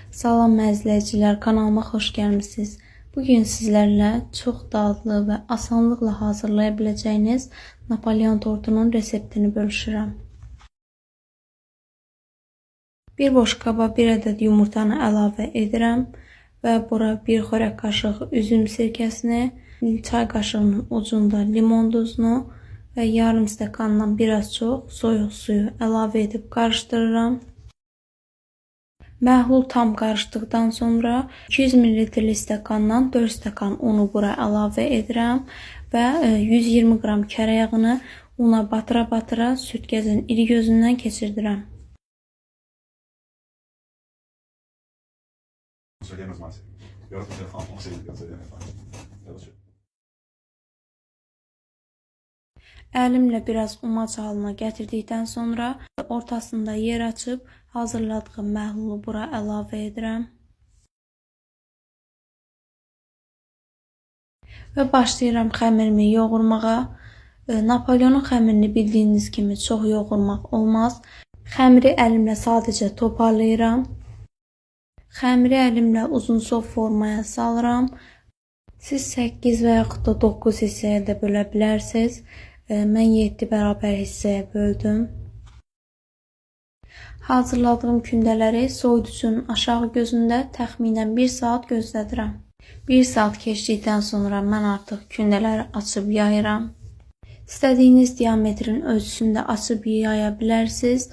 Salam izləyicilər, kanalıma xoş gəlmisiniz. Bugün sizlərlə çox dadlı və asanlıqla hazırlaya biləcəyiniz Napolyon tortunun reseptini bölüşürəm. Bir boş qaba bir ədəd yumurtanı əlavə edirəm və bura bir xörək qaşığı üzüm sirkəsini, çay qaşığının ucunda limon duzunu və yarım stəkandan biraz çox soyuq suyu əlavə edib qarışdırıram. Məhlul tam qarışdıqdan sonra 200 ml stəkandan 4 stəkan unu bura əlavə edirəm və 120 qram kərə yağını una batıra-batıra südgəzin iri gözündən keçirdirəm. Əlimlə biraz umac halına gətirdikdən sonra ortasında yer açıb hazırladığım məhlulu bura əlavə edirəm. Və başlayıram xəmirimi yoğurmağa. Napolyonun xəmirini bildiyiniz kimi çox yoğurmaq olmaz. Xəmiri əlimlə sadəcə toparlayıram. Xəmiri əlimlə uzunsov formaya salıram. Siz 8 və yaxud da 9 hissəyə də bölə bilərsiniz. Mən 7 bərabər hissəyə böldüm. Hazırladığım kündələri soyuducunun aşağı gözündə təxminən 1 saat gözlədirəm. 1 saat keçdikdən sonra mən artıq kündələri açıb yayıram. İstədiyiniz diametrin ölçüsündə açıb yaya bilərsiniz.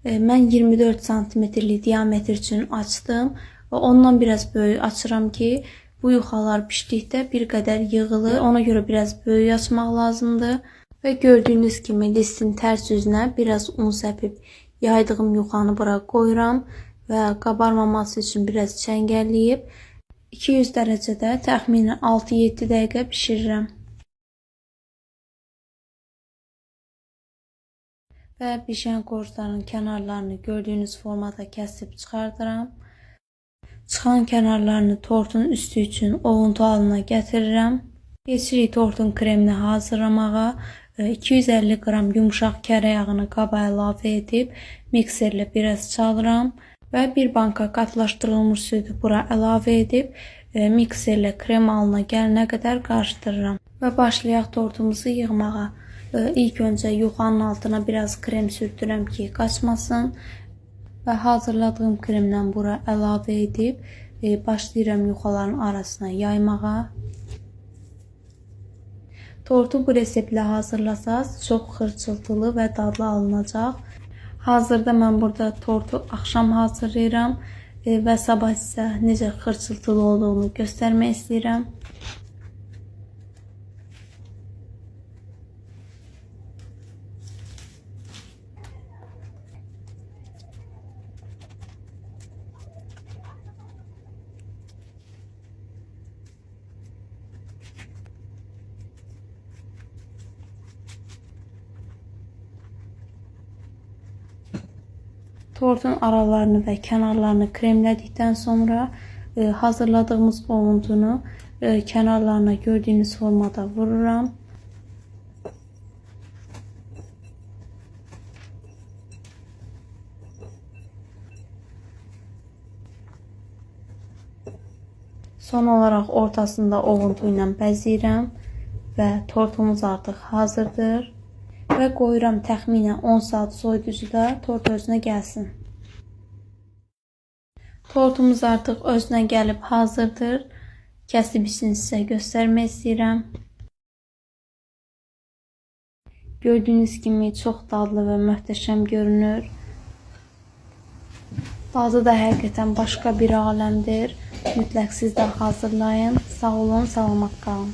Mən 24 santimetrlik diametr üçün açdım və ondan biraz böyük açıram ki, bu yuxalar pişdikdə bir qədər yığılır. Ona görə biraz böyük açmaq lazımdır. Və gördüyünüz kimi listin tərs üzünə biraz un səpib yaydığım yuxanı bura qoyuram və qabarmaması üçün biraz çəngəlləyib 200 dərəcədə təxminən 6-7 dəqiqə bişirirəm. Və bişən korjların kənarlarını gördüyünüz formada kəsib çıxardıram. Çıxan kənarlarını tortun üstü üçün ovuntu halına gətirirəm. Keçirik tortun kremini hazırlamağa. 250 qram yumşaq kərə yağını qaba əlavə edib mikserlə biraz çalıram və bir banka qatılaşdırılmış südü bura əlavə edib mikserlə krem halına gələnə qədər qarışdırıram. Və başlayaq tortumuzu yığmağa. İlk öncə yuxanın altına biraz krem sürtürəm ki, qaçmasın və hazırladığım kremdən bura əlavə edib başlayıram yuxaların arasına yaymağa. Tortu bu reseptlə hazırlasaz çox xırçıltılı və dadlı alınacaq. Hazırda mən burada tortu axşam hazırlayıram və sabah sizə necə xırçıltılı olduğunu göstərmək istəyirəm. Tortun aralarını və kənarlarını kremlədikdən sonra hazırladığımız ovuntunu kənarlarına gördüyünüz formada vururam. Son olaraq ortasında ovuntu ilə bəzəyirəm və tortumuz artıq hazırdır. Və qoyuram təxminən 10 saat soyuducuda tort özünə gəlsin. Tortumuz artıq özünə gəlib hazırdır. Kəsib içini sizə göstərmək istəyirəm. Gördüyünüz kimi çox dadlı və möhtəşəm görünür. Dadı da həqiqətən başqa bir aləmdir. Mütləq siz də hazırlayın. Sağ olun, salamat qalın.